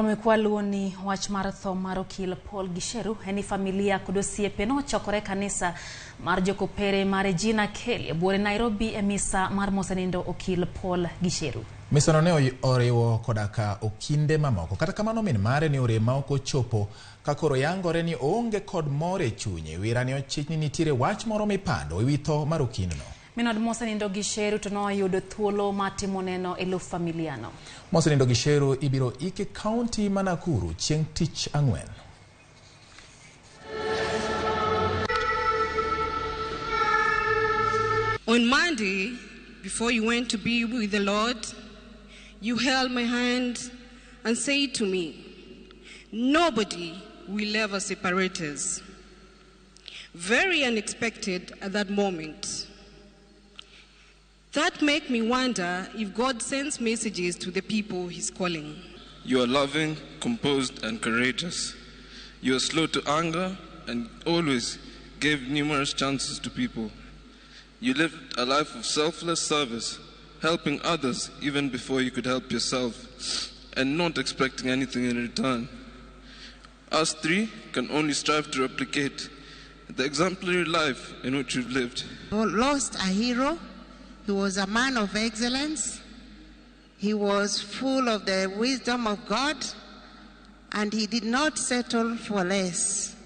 Mekwa luwo ni wach mar tho mar okil Paul Gicheru en ni familia kod osiepe nochokore kanisa mar jokopere mar Regina Kelly e buore Nairobi e misa mar mosenindo okil Paul Gicheru. Misano ne oriwo koda ka okinde mamoko. Kata kamano min mare ne orem ma ok ochopo ka koro yangore ni oonge kod mor e chunye. Wira ne ochich ni nitiere wach moro mipando e wi tho mar okindno. Min od mosenindo Gicheru to noyudo thuolo mar timo neno e lo familiano. Mosenindo Gicheru ibiro ike kaunti ma Nakuru chieng' tich ang'wen. On Monday, before you went to be with the Lord, you held my hand and said to me, "Nobody will ever separate us." Very unexpected at that moment. That made me wonder if God sends messages to the people he's calling. You are loving, composed, and courageous. You are slow to anger and always gave numerous chances to people. You lived a life of selfless service, helping others even before you could help yourself, and not expecting anything in return. Us three can only strive to replicate the exemplary life in which you've lived. Lost a hero. He was a man of excellence. He was full of the wisdom of God, and he did not settle for less.